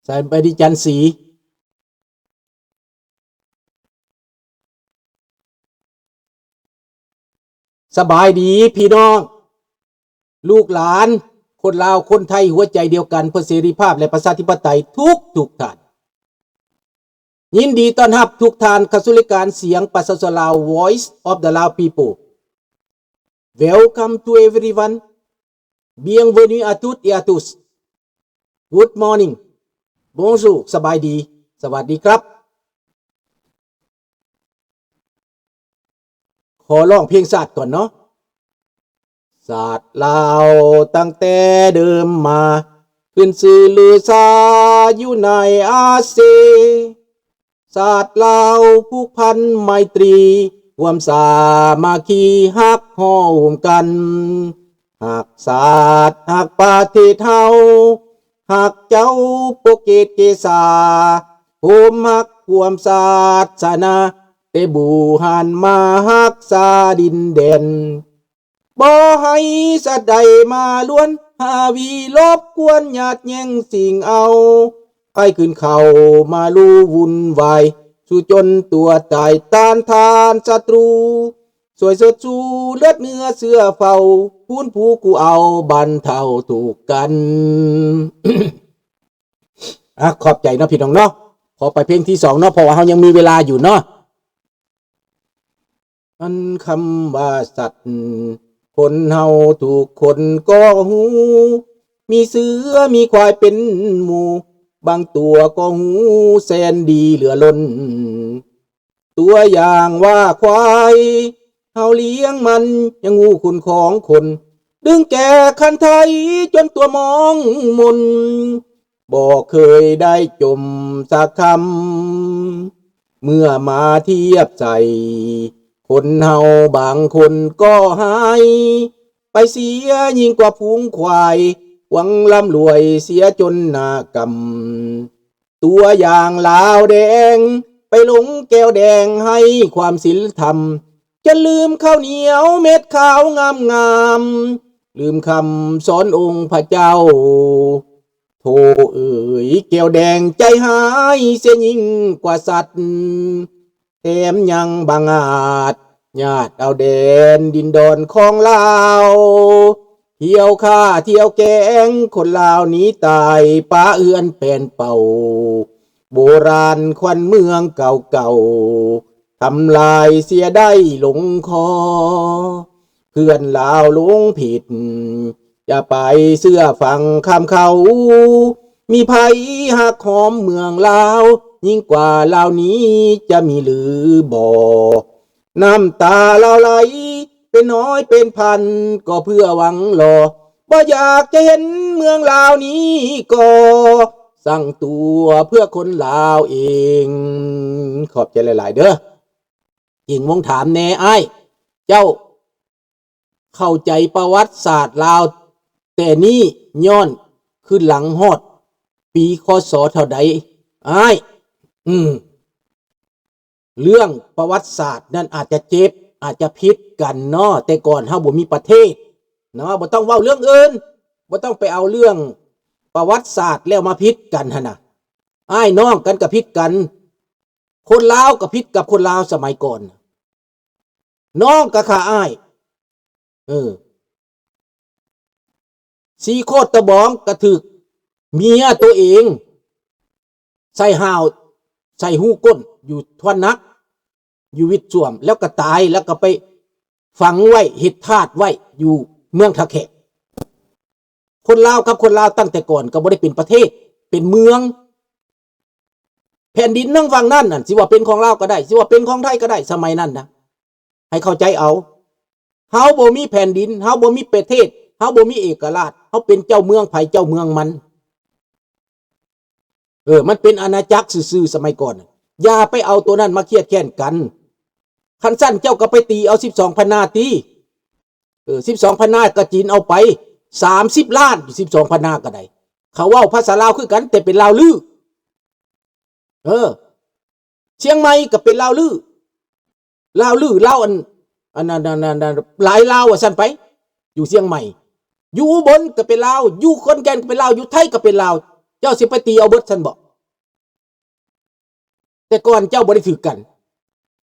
ສະບາຍດີຈັນສີ. ສະບາຍດີພີ່ນ້ອງ ລູກຫຼານ ຄົນລາວຄົນໄທ ຫົວໃຈດຽວກັນເພື່ອເສລີພາບ ແລະ ປະຊາທິປະໄຕ ທຸກໆທ່ານ. ຍິນດີຕ້ອນຮັບທຸກທ່ານເຂົ້າສູ່ລາຍການສຽງປະຊາຊົນລາວ Voice of the Lao People. Welcome to everyone. Bienvenue à toutes et à tous. Good morning. Bonjour. ສະບາຍດີ. ສະຫວັດດີຄັບ. ຂໍຮ້ອງເພງຊາດກ່ອນເນາະ. ຊາດລາວຕັ້ງແຕ່ເດີມມາ ຂຶ້ນຊື່ລືຊາຢູ່ໃນອາເຊ. ຊາດລາວຜູກພັນໄມຕີ ຮ່ວມສາມັກຄີຮັກໂຮມກັນ. ຮັກຊາດຮັກປະເທດເຮົາ ຮັກເຈົ້າໂປເກດເກສາ ໂຮມຮັກຮ່ວມສາສະໜາ ແຕ່ບູຮານມາຮັກສາດິນແດນ. ບໍ່ໃຫ້ສັດໃດມາລວນ ຫາວີລົບກວນຍາດແຍ່ງຊິງເອົາ. ໃຜຂຶ້ນເຂົ້າມາລຸວຸ່ນວາຍ ສູ້ຈົນຕົວຕາຍ ຕ້ານທານສັດຕູ. ຊ່ວຍເຊີດຊູເລືອດເນື້ອເຊື້ອເຜົ່າ ຟື້ນຟູກູ້ເອົາບັນເທົາທຸກກັນ. ອ່ະ ຂອບໃຈເນາະພີ່ນ້ອງເນາະ. ຂໍໄປເພງທີສອງເນາະ ເພາະວ່າເຮົາຍັງມີເວລາຢູ່ເນາະ. ອັນຄຳວ່າສັດ ຄົນເຮົາທຸກຄົນກໍຮູ້ ມີເສືອມີຄວາຍເປັນໝູ່ ບາງຕົວກໍຮູ້ແສນດີເຫຼືອລົ້ນ. ຕົວຢ່າງວ່າຄວາຍ ເຮົາລ້ຽງມັນຍັງຮູ້ຄຸນຂອງຄົນ ດຶງແກ່ຄັນໄທຈົນຕົວມອງມົນ ບໍ່ເຄີຍໄດ້ຈົມສັກຄຳ. ເມື່ອມາທຽບໃສ່ ຄົນເຮົາບາງຄົນກໍຫາຍ ໄປເສຍຍິ່ງກວ່າຝູງຄວາຍ ຫວັງລ່ຳລວຍເສຍຈົນໜ້າກຳ. ຕົວຢ່າງລາວແດງ ໄປຫຼົງແກ້ວແດງໃຫ້ຄວາມສິນທຳ ຈົນລືມເຂົ້າໜຽວເມັດຂາວງາມໆ ລືມຄຳສອນອົງພະເຈົ້າ. ໂທເອີຍ ແກ້ວແດງໃຈຮ້າຍເສຍຍິ່ງກວ່າສັດ ແຖມຍັງບັງອາດຍາດເອົາແດນດິນດອນຂອງລາວ. ທ່ຽວຂ້າທ່ຽວແກງ ຄົນລາວໜີຕາຍ ປະເຮືອນແປນເປົ່າ ໂບລານຂວັນເມືອງເກົ່າໆ ທຳລາຍເສຍໄດ້ລົງຄໍ. ເພື່ອນລາວຫຼົງຜິດ ຢ່າໄປເຊື່ອຟັງຄຳເຂົາ ມີໃຜຮັກຫອມເມືອງລາວ ຍິ່ງກວ່າລາວນີ້ຈະມີຫຼືບໍ່? ນ້ຳຕາລາວໄຫຼເປັນຮ້ອຍເປັນພັນ ກໍເພື່ອຫວັງລໍ ບໍ່ຢາກຈະເຫັນເມືອງລາວນີ້ກໍສ້າງຕົວເພື່ອຄົນລາວເອງ. ຂອບໃຈຫຼາຍໆເດີ້. ເກັ່ງວົງຖາມແດ່ອ້າຍ ເຈົ້າ ເຂົ້າໃຈປະຫວັດສາດລາວແຕ່ນີ້ຍ້ອນຄືນຫຼັງຮອດປີ ຄ.ສ. ເທົ່າໃດອ້າຍ? ອືມ ເລື່ອງປະຫວັດສາດນັ້ນອາດຈະເຈັບ ອາດຈະຜິດກັນເນາະ ແຕ່ກ່ອນເຮົາບໍ່ມີປະເທດເນາະ ບໍ່ຕ້ອງເວົ້າເລື່ອງອື່ນ ບໍ່ຕ້ອງໄປເອົາເລື່ອງປະຫວັດສາດແລ້ວມາຜິດກັນຫັ້ນນະ. ອ້າຍນ້ອງກັນກໍຜິດກັນ ຄົນລາວກໍຜິດກັບຄົນລາວສະໄໝກ່ອນ ນ້ອງກໍຂ້າອ້າຍ ເອີ ສີໂຄດຕະບອງກະຖືກເມຍໂຕເອງໃສ່ຫາວໃສ່ຮູກົ້ນຢູ່ທວານໜັກ ຢູ່ວິດຊວມ ແລ້ວກະຕາຍ ແລ້ວກະໄປຝັງໄວ້ ເຮັດທາດໄວ້ຢູ່ເມືອງທ່າແຂກ. ຄົນລາວກັບຄົນລາວຕັ້ງແຕ່ກ່ອນກໍບໍ່ໄດ້ເປັນປະເທດ ເປັນເມືອງ. ແຜ່ນດິນທາງຝັ່ງນັ້ນນັ້ນ ຊິວ່າເປັນຂອງລາວກໍໄດ້ ຊິວ່າເປັນຂອງໄທກໍໄດ້ ສະໄໝນັ້ນນະ ໃຫ້ເຂົ້າໃຈເອົາ. ເຮົາບໍ່ມີແຜ່ນດິນ ເຮົາບໍ່ມີປະເທດ ເຮົາບໍ່ມີເອກະລາດ ເຮົາເປັນເຈົ້າເມືອງໃຜເຈົ້າເມືອງມັນ. ເອີ ມັນເປັນອານາຈັກຊື່ໆ ສະໄໝກ່ອນ. ຢ່າໄປເອົາໂຕນັ້ນມາຄຽດແຄ້ນກັນ. ຄັນຊັ້ນເຈົ້າກໍໄປຕີເອົາສິບສອງພັນນາຕິ. ເອີ ສິບສອງພັນນາກໍຈີນເອົາໄປສາມສິບລ້ານ ສິບສອງພັນນາກໍໄດ້. ເຂົາເວົ້າພາສາລາວຄືກັນ ແຕ່ເປັນລາວລື. ເອີ ຊຽງໃໝ່ກໍເປັນລາວລື ລາວລື ລາວອັນ ອັນນັ້ນ ອັນນັ້ນ ອັນນັ້ນ ຫຼາຍລາວວ່າຊັ້ນໄປ ຢູ່ຊຽງໃໝ່ ຢູ່ອຸບົນກໍເປັນລາວ ຢູ່ຂອນແກ່ນກໍເປັນລາວ ຢູ່ໄທກໍເປັນລາວ. ເຈົ້າຊິໄປຕີເອົາເບິດຊັ້ນບໍ? ແຕ່ກ່ອນເຈົ້າບໍ່ໄດ້ຖືກກັນ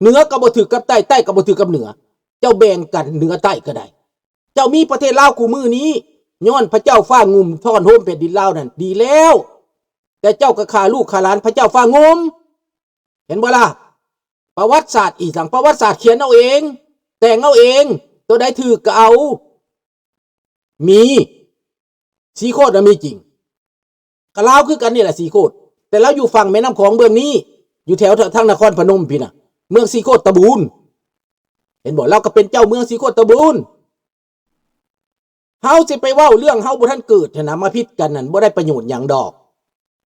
ເໜືອກໍບໍ່ຖືກກັບໃຕ້ ໃຕ້ກໍບໍ່ຖືກກັບເໜືອ ເຈົ້າແບ່ງກັນ ເໜືອໃຕ້ກໍໄດ້. ເຈົ້າມີປະເທດລາວຄູ່ມື້ນີ້ ຍ້ອນພະເຈົ້າຟ້າງຸ່ມທ້ອນໂຮມແຜ່ນດິນລາວນັ້ນ ດີແລ້ວ. ແຕ່ເຈົ້າກໍຂ້າລູກຂ້າຫຼານພະເຈົ້າຟ້າງຸ່ມ ເຫັນບໍ່ລະ? ປະຫວັດສາດອີ່ຫຍັງ? ປະຫວັດສາດຂຽນເອົາເອງ ແຕ່ງເອົາເອງ ໂຕໃດຖືກກໍເອົາ. ມີ ສີໂຄດນະມີຈິງ ກະລາວຄືກັນນີ້ແຫຼະ ສີໂຄດ ແຕ່ລາວຢູ່ຝັ່ງແມ່ນ້ຳຂອງເບື້ອງນີ້ ຢູ່ແຖວທາງນະຄອນພະນົມພີ້ນະ ເມືອງສີໂຄດຕະບູນ ເຫັນບໍ່? ລາວກໍເປັນເຈົ້າເມືອງສີໂຄດຕະບູນ. ເຮົາຊິໄປເວົ້າເລື່ອງເຮົາບໍ່ທັນເກີດຫັ້ນນະ ມາຜິດກັນນັ້ນ ບໍ່ໄດ້ປະໂຫຍດຫຍັງດອກ.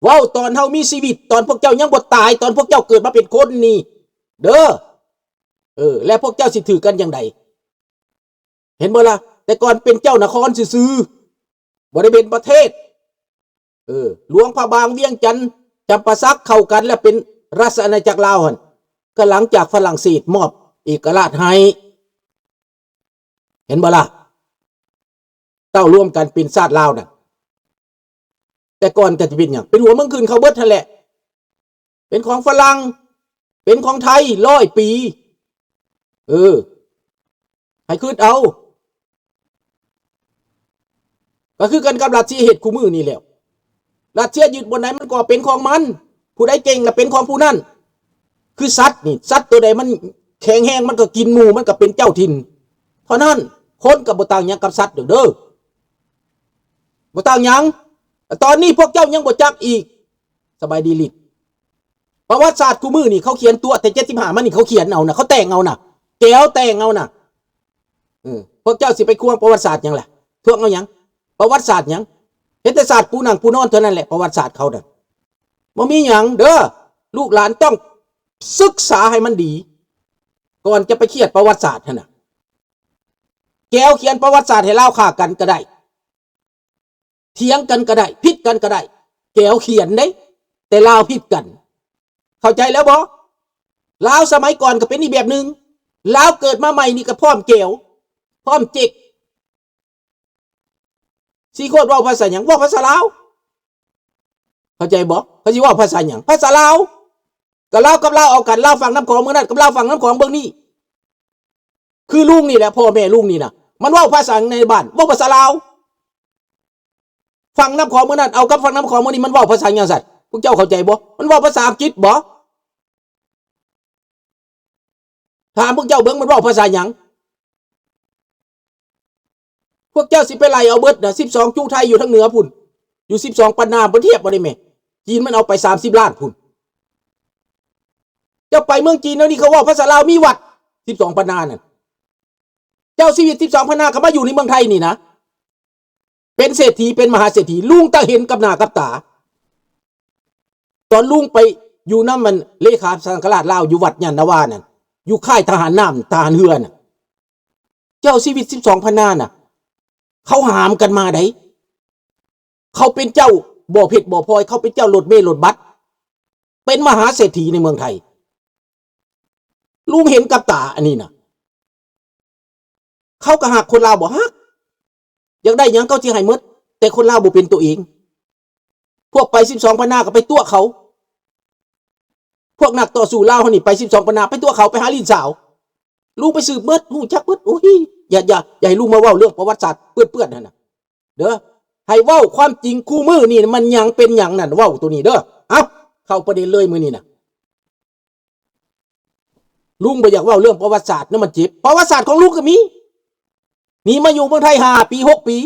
ເວົ້າຕອນເຮົາມີຊີວິດ ຕອນພວກເຈົ້າຍັງບໍ່ຕາຍ ຕອນພວກເຈົ້າເກີດມາເປັນຄົນນີ້ເດີ ເອີ ແລະພວກເຈົ້າຊິຖືກກັນຈັ່ງໃດ? ເຫັນບໍ່ລະ? ແຕ່ກ່ອນເປັນເຈົ້ານະຄອນຊື່ໆ ບໍ່ໄດ້ເປັນປະເທດ. ເອີ ຫຼວງພະບາງ ວຽງຈັນ ຈຳປາສັກ ເຂົ້າກັນແລ້ວເປັນລາຊະອານາຈັກລາວຫັ້ນ ກໍຫຼັງຈາກຝຣັ່ງເສດມອບເອກະລາດໃຫ້ ເຫັນບໍ່ລະ? ເຕົ້າລວມກັນເປັນຊາດລາວນັ້ນ ແຕ່ກ່ອນກໍຈະເປັນຫຍັງ? ເປັນຫົວເມືອງຂຶ້ນເຂົາເບິດຫັ້ນແຫຼະ ເປັນຂອງຝຣັ່ງ ເປັນຂອງໄທຮ້ອຍປີ. ເອີ ໃຫ້ຄິດເອົາ ກໍຄືກັນກັບລັດເຊຍເຮັດຄູ່ມື້ນີ້ແຫຼ້ວ. ລັດເຊຍຍຶດບ່ອນໃດມັນກໍເປັນຂອງມັນ ຜູ້ໃດເກັ່ງລະເປັນຂອງຜູ້ນັ້ນ. ຄືສັດນີ້ ສັດໂຕໃດມັນແຂງແຮງ ມັນກໍກິນໝູ່ ມັນກໍເປັນເຈົ້າຖິ່ນເທົ່ານັ້ນ. ຄົນກໍບໍ່ຕ່າງຫຍັງກັບສັດດອກເດີ ບໍ່ຕ່າງຫຍັງ. ຕອນນີ້ພວກເຈົ້າຍັງບໍ່ຈັກອີກ. ສະບາຍດີລິດ ປະຫວັດສາດຄູ່ມື້ນີ້ເຂົາຂຽນຕົວະແຕ່ເຈັດສິບຫ້າມານີ້ ເຂົາຂຽນເອົານະ ເຂົາແຕ່ງເອົານະ ແກວແຕ່ງເອົານະ. ເອີ ພວກເຈົ້າຊິໄປຄວງປະຫວັດສາດຫຍັງລະ? ທວງເອົາຫຍັງ? ປະຫວັດສາດຫຍັງ? ເຮັດແຕ່ສາດປູນັ່ງປູນອນເທົ່ານັ້ນແຫຼະ ປະຫວັດສາດເຂົານັ້ນ ບໍ່ມີຫຍັງເດີ. ລູກຫຼານຕ້ອງສຶກສາໃຫ້ມັນດີ ກ່ອນຈະໄປຄຽດປະຫວັດສາດຫັ້ນນະ. ແກວຂຽນປະຫວັດສາດໃຫ້ລາວຂ້າກັນກໍໄດ້ ຖຽງກັນກໍໄດ້ ຜິດກັນກໍໄດ້ ແກວຂຽນເດ້ ແຕ່ລາວຜິດກັນ ເຂົ້າໃຈແລ້ວບໍ່? ລາວສະໄໝກ່ອນກໍເປັນອີກແບບໜຶ່ງ ລາວເກີດມາໃໝ່ນີ້ກໍພ້ອມແກວ ພ້ອມເຈັກ. ສີໂຄດເວົ້າພາສາຫຍັງ? ເວົ້າພາສາລາວ. ເຂົ້າໃຈບໍ່? ເຂົາຊິເວົ້າພາສາຫຍັງ? ພາສາລາວ. ກໍລາວກັບລາວເອົາກັນ ລາວຝັ່ງນ້ຳຂອງເມືອງນັ້ນກັບລາວຝັ່ງນ້ຳຂອງເມືອງນີ້. ຄືລຸງນີ້ແຫຼະ ພໍ່ແມ່ລຸງນີ້ນະ ມັນເວົ້າພາສາໃນບ້ານ ເວົ້າພາສາລາວ. ຝັ່ງນ້ຳຂອງເມືອງນັ້ນເອົາກັບຝັ່ງນ້ຳຂອງເມືອງນີ້ ມັນເວົ້າພາສາຫຍັງຊັ້ນ? ພວກເຈົ້າເຂົ້າໃຈບໍ່? ມັນເວົ້າພາສາອັງກິດບໍ່? ຖາມພວກເຈົ້າເບິ່ງ ມັນເວົ້າພາສາຫຍັງ? ພວກເຈົ້າຊິໄປໄລ່ເອົາເບິດນະ ສິບສອງຈຸໄທຢູ່ທາງເໜືອພຸ້ນ ຢູ່ສິບສອງປັນນາ ບໍ່ທຽບບໍ່ໄດ້ແມ່ ຈີນມັນເອົາໄປສາມສິບລ້ານພຸ້ນ. ເຈົ້າໄປເມືອງຈີນແນວນີ້ ເຂົາເວົ້າພາສາລາວ ມີວັດສິບສອງພັນນານັ້ນ. ເຈົ້າຊີວິດສິບສອງພັນນາ ກໍມາຢູ່ໃນເມືອງໄທນີ້ນະ ເປັນເສດຖີ ເປັນມະຫາເສດຖີ ລຸງຕາເຫັນກັບໜ້າກັບຕາ. ຕອນລຸງໄປຢູ່ນຳອັນເລຂາສັງຄະລາດລາວ ຢູ່ວັດຍານນາວານັ້ນ ຢູ່ຄ້າຍທະຫານນ້ຳ ທະຫານເຮືອນະ ເຈົ້າຊີວິດສິບສອງພັນນານະ ເຂົາຫາມກັນມາໄດ໋. ເຂົາເປັນເຈົ້າບໍ່ເພັດບໍ່ພອຍ ເຂົາເປັນເຈົ້າລົດເມລົດບັດ ເປັນມະຫາເສດຖີໃນເມືອງໄທ. ລຸງເຫັນກັບຕາອັນນີ້ນະ. ເຂົາກໍຮັກຄົນລາວບໍ່? ຮັກ. ຢາກໄດ້ຫຍັງເຂົາຊິໃຫ້ໝົດ ແຕ່ຄົນລາວບໍ່ເປັນຕົວເອງ. ພວກໄປສິບສອງພັນນາກໍໄປຕົວະເຂົາ. ພວກນັກຕໍ່ສູ້ລາວເຮົານີ້ໄປສິບສອງພັນນາ ໄປຕົວະເຂົາ ໄປຫາຫຼິ້ນສາວ. ລຸງໄປສືບໝົດ ຮູ້ຈັກໝົດ. ໂອ້ຍ ຢ່າ ຢ່າ ຢ່າໃຫ້ລຸງມາເວົ້າເລື່ອງປະຫວັດສາດເປື້ອນໆຫັ້ນນະເດີ. ໃຫ້ເວົ້າຄວາມຈິງ ຄູ່ມື້ນີ້ມັນຫຍັງເປັນຫຍັງນັ້ນ ເວົ້າໂຕນີ້ເດີ. ເອົ້າ ເຂົ້າປະເດັນເລີຍມື້ນີ້ນະ. ລຸງບໍ່ຢາກເວົ້າເລື່ອງປະຫວັດສາດນະ ມັນເຈັບ. ປະຫວັດສາດຂອງລຸງກໍມີ ໜີມາຢູ່ເມືອງໄທຫ້າປີ ຫົກປີ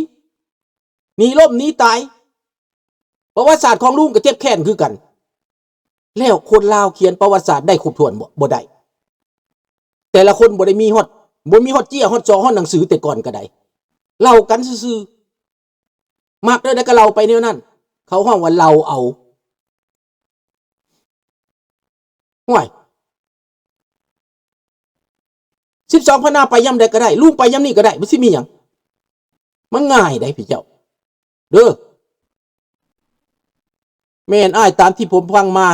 ໜີລົ້ມໜີຕາຍ. ປະຫວັດສາດຂອງລຸງກໍເຈັບແຄ້ນຄືກັນ. ແລ້ວຄົນລາວຂຽນປະຫວັດສາດໄດ້ຄົບຖ້ວນບໍ່? ບໍ່ໄດ້. ແຕ່ລະຄົນບໍ່ໄດ້ມີຮອດ ບໍ່ມີຮອດເຈ້ຍ ຮອດຊໍ ຮອດໜັງສືແຕ່ກ່ອນກໍໄດ້. ເລົ່າກັນຊື່ໆ. ມັກແນວໃດກໍເລົ່າໄປແນວນັ້ນ. ເຂົາຮ້ອງວ່າເລົ່າເອົາ. ຫ້ວຍ ສິບສອງພັນນາໄປຍາມໃດກໍໄດ້ ລຸງໄປຍາມນີ້ກໍໄດ້ ມັນຊິມີຫຍັງ? ມັນງ່າຍໃດ໋ ພີ່ເຈົ້າ ເດີ. ແມ່ນອ້າຍ ຕາມທີ່ຜົມຟັງມາ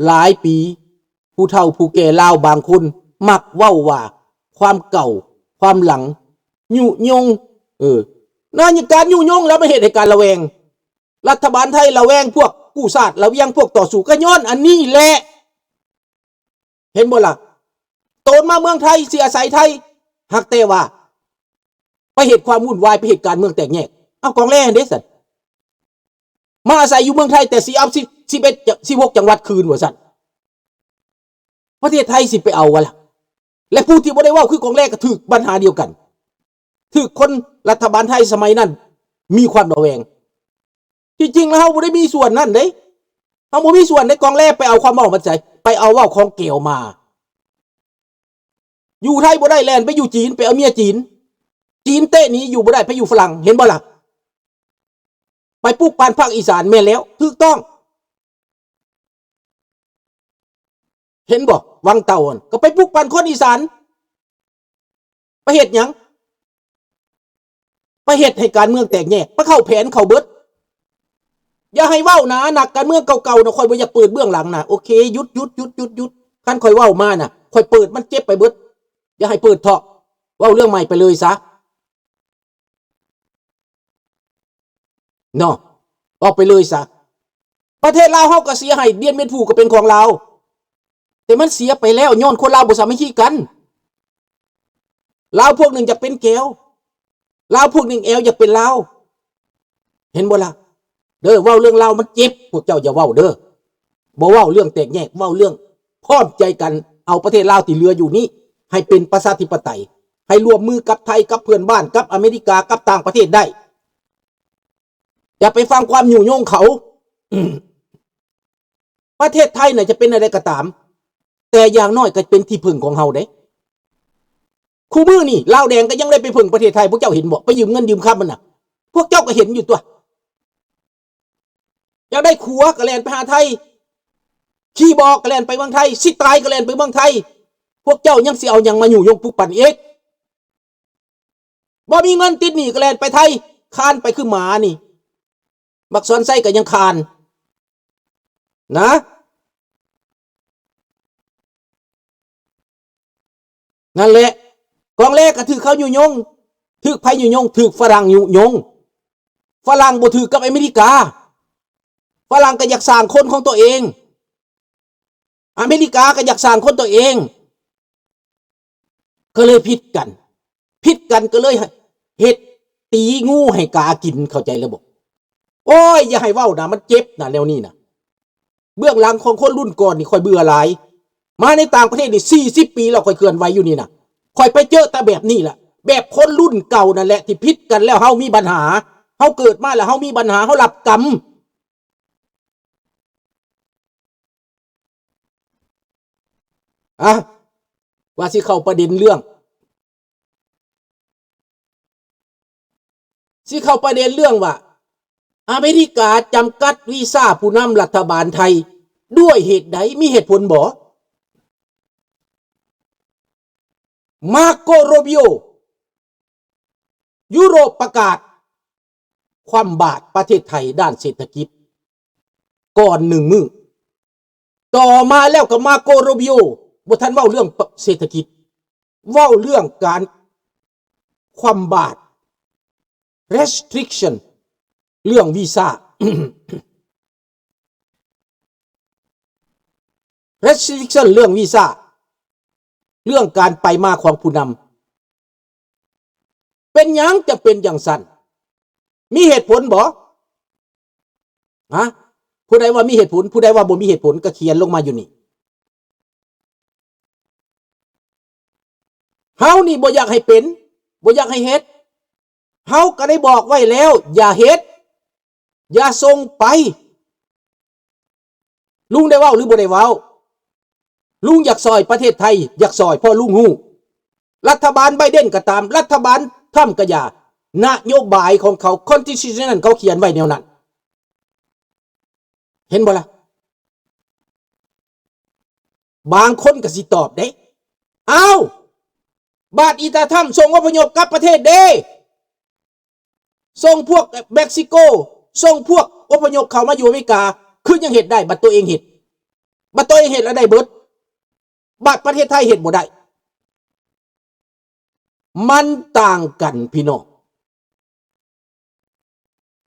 ຫຼາຍປີ ຜູ້ເຖົ້າຜູ້ແກ່ລາວບາງຄົນມັກເວົ້າວ່າ ຄວາມເກົ່າ ຄວາມຫຼັງ ຍຸຍົງ. ເອີ ນາຍການຍຸຍົງແລ້ວມາເຮັດໃຫ້ການລະແວງ. ລັດຖະບານໄທລະແວງພວກ ກູ້ຊາດ ລະວຽງພວກຕໍ່ສູ້ ກໍຍ້ອນອັນນີ້ແຫຼະ. ເຫັນບໍ່ລະ? ໂຕນມາເມືອງໄທ ຊິອາໄສໄທ ຫາກແຕ່ວ່າໄປເຮັດຄວາມວຸ້ນວາຍ ໄປເຮັດການເມືອງແຕກແຍກ. ເອົາ ກອງແລເດ້ຊັ້ນ ມາອາໄສຢູ່ເມືອງໄທ ແຕ່ຊິເອົາສິບ ສິບເອັດ ຈະ ສິບຫົກ ຈັງຫວັດຄືນວ່າຊັ້ນ. ປະເທດໄທຊິໄປເອົາວະລະ? ແລະ ຜູ້ທີ່ບໍ່ໄດ້ເວົ້າຄືກອງແລກໍຖືກບັນຫາດຽວກັນ ຖືກຄົນລັດຖະບານໄທສະໄໝນັ້ນມີຄວາມລະແວງ. ທີ່ຈິງແລ້ວເຮົາບໍ່ໄດ້ມີສ່ວນນັ້ນເດ້ ເຮົາບໍ່ມີສ່ວນໃນກອງແລ. ໄປເອົາຄວາມເວົ້າມາໃສ? ໄປເອົາເວົ້າຂອງແກວມາ. ຢູ່ໄທບໍ່ໄດ້ ແລ່ນໄປຢູ່ຈີນ ໄປເອົາເມຍຈີນ. ຈີນເຕະໜີ ຢູ່ບໍ່ໄດ້ ໄປຢູ່ຝຣັ່ງ. ເຫັນບໍ່ລະ? ໄປປຸກປັ່ນພາກອີສານ. ແມ່ນແລ້ວ ຖືກຕ້ອງ. ເຫັນບໍ່? ວັງເຕົ່າຫັ້ນ ກໍໄປປຸກປັ່ນຄົນອີສານ. ໄປເຮັດຫຍັງ? ໄປເຮັດໃຫ້ການເມືອງແຕກແຍກ ໄປເຂົ້າແຜນເຂົາເບິດ. ຢ່າໃຫ້ເວົ້ານະ ນັກການເມືອງເກົ່າໆນະ ຂ້ອຍບໍ່ຢາກເປີດເບື້ອງຫຼັງນະ. ໂອເຄ ຢຸດ ຢຸດ ຢຸດ ຢຸດ ຢຸດ. ຄັນຂ້ອຍເວົ້າມານະ ຂ້ອຍເປີດມັນເຈັບໄປເບິດ. ຢ່າໃຫ້ເປີດເທາະ ເວົ້າເລື່ອງໃໝ່ໄປເລີຍຊະ. ເນາະ ອອກໄປເລີຍຊະ. ປະເທດລາວເຮົາກໍເສຍຫາຍ ດຽນເມັດພູກໍເປັນຂອງລາວ ແຕ່ມັນເສຍໄປແລ້ວ ຍ້ອນຄົນລາວບໍ່ສາມັກຄີກັນ. ລາວພວກໜຶ່ງຢາກເປັນແກວ ລາວພວກໜຶ່ງແອວຢາກເປັນລາວ. ເຫັນບໍ່ລະ? ເດີ ເວົ້າເລື່ອງລາວມັນເຈັບ ພວກເຈົ້າຢ່າເວົ້າເດີ. ບໍ່ເວົ້າເລື່ອງແຕກແຍກ ເວົ້າເລື່ອງພ້ອມໃຈກັນ ເອົາປະເທດລາວທີ່ເຫຼືອຢູ່ນີ້ໃຫ້ເປັນປະຊາທິປະໄຕ ໃຫ້ຮ່ວມມືກັບໄທ ກັບເພື່ອນບ້ານ ກັບອາເມລິກາ ກັບຕ່າງປະເທດໄດ້. ຢ່າໄປຟັງຄວາມຍຸຍົງເຂົາ. ປະເທດໄທນະຈະເປັນແນວໃດກໍຕາມ ແຕ່ຢ່າງໜ້ອຍກໍເປັນທີ່ເພິ່ງຂອງເຮົາເດ້. ຄູ່ມື້ນີ້ລາວແດງກໍຍັງໄດ້ໄປເພິ່ງປະເທດໄທ ພວກເຈົ້າເຫັນບໍ່? ໄປຢືມເງິນຢືມຄຳມັນນະ ພວກເຈົ້າກໍເຫັນຢູ່ຕົວະ. ຢາກໄດ້ຜົວກໍແລ່ນໄປຫາໄທ ຂີ້ບອກກໍແລ່ນໄປເມືອງໄທ ຊິຕາຍກໍແລ່ນໄປເມືອງໄທ. ພວກເຈົ້າຍັງຊິເອົາຫຍັງມາຍຸຍົງປຸກປັ່ນອີກ? ບໍ່ມີເງິນຕິດໜີ້ກໍແລ່ນໄປໄທ ຄານໄປຄືໝານີ້. ບັກສອນໄຊກໍຍັງຄານນະ. ນັ້ນແຫຼະ ກອງແລກໍຖືກເຂົາຍຸຍົງ. ຖືກໃຜຍຸຍົງ? ຖືກຝຣັ່ງຍຸຍົງ. ຝຣັ່ງບໍ່ຖືກກັບອາເມລິກາ. ຝຣັ່ງກໍຢາກສ້າງຄົນຂອງຕົວເອງ. ອາເມລິກາກໍຢາກສ້າງຄົນຕົວເອງ ກໍເລີຍຜິດກັນ. ຜິດກັນກໍເລີຍເຮັດຕີງູໃຫ້ກາກິນ ເຂົ້າໃຈແລ້ວບໍ່? ໂອ້ຍ ຢ່າໃຫ້ເວົ້ານະ ມັນເຈັບນະ ແນວນີ້ນະ. ເບື້ອງຫຼັງຂອງຄົນລຸ້ນກ່ອນນີ້ ຂ້ອຍເບື່ອຫຼາຍ. ມາໃນຕ່າງປະເທດນີ້ ສີ່ສິບປີແລ້ວ ຂ້ອຍເຄື່ອນໄຫວຢູ່ນີ້ນະ. ຂ້ອຍໄປເຈີແຕ່ແບບນີ້ລະ ແບບຄົນລຸ້ນເກົ່ານັ້ນແຫຼະ ທີ່ຜິດກັນແລ້ວເຮົາມີບັນຫາ. ເຮົາເກີດມາແລ້ວເຮົາມີບັນຫາ ເຮົາຮັບກຳ. ອະ ວ່າຊິເຂົ້າປະເດັນເລື່ອງ ຊິເຂົ້າປະເດັນເລື່ອງວ່າ ອາເມລິກາຈຳກັດວີຊາຜູ້ນຳລັດຖະບານໄທດ້ວຍເຫດໃດ? ມີເຫດຜົນບໍ່? ມາໂກ ໂຣບິໂອ ຢູໂຣບປະກາດຄວ່ຳບາດປະເທດໄທດ້ານເສດຖະກິດກ່ອນໜຶ່ງມື້. ຕໍ່ມາແລ້ວກໍມາໂກ ໂຣບິໂອ ບໍ່ທັນເວົ້າເລື່ອງເສດຖະກິດ ເວົ້າເລື່ອງການຄວ່ຳບາດ restriction ເລື່ອງວີຊາ restriction ເລື່ອງວີຊາ ເລື່ອງການໄປມາຂອງຜູ້ນຳ. ເປັນຫຍັງຈະເປັນຈັ່ງຊັ້ນ? ມີເຫດຜົນບໍ່? ຮະ? ຜູ້ໃດວ່າມີເຫດຜົນ? ຜູ້ໃດວ່າບໍ່ມີເຫດຜົນ? ກໍຂຽນລົງມາຢູ່ນີ້. ເຮົານີ້ບໍ່ຢາກໃຫ້ເປັນ, ບໍ່ຢາກໃຫ້ເຮັດ. ເຮົາກໍໄດ້ບອກໄວ້ແລ້ວ, ຢ່າເຮັດ, ຢ່າສົ່ງໄປ. ລຸງໄດ້ເວົ້າຫຼືບໍ່ໄດ້ເວົ້າ? ລຸງຢາກຊ່ອຍປະເທດໄທ, ຢາກຊ່ອຍ ເພາະລຸງຮູ້. ລັດຖະບານໄບເດັນກໍຕາມ, ລັດຖະບານທຣຳກໍຢ່າ, ນະໂຍບາຍຂອງເຂົາ, ຄອນສະຕິວເຊີນນັ້ນ ເຂົາຂຽນໄວ້ແນວນັ້ນ. ເຫັນບໍ່ລະ? ບາງຄົນກໍຊິຕອບເດ້, ອ້າວ, ບາດອີຕາທຣຳສົ່ງອົບພະຍົບກັບປະເທດເດ້. ສົ່ງພວກເມັກຊິໂກ, ສົ່ງພວກອົບພະຍົບເຂົ້າມາຢູ່ອາເມລິກາ, ຄືຍັງເຮັດໄດ້, ບັດຕົວເອງເຮັດ, ບັດຕົວເອງເຮັດແລ້ວໄດ້ເບິດ, ບັດປະເທດໄທເຮັດບໍ່ໄດ້. ມັນຕ່າງກັນພີ່ນ້ອງ,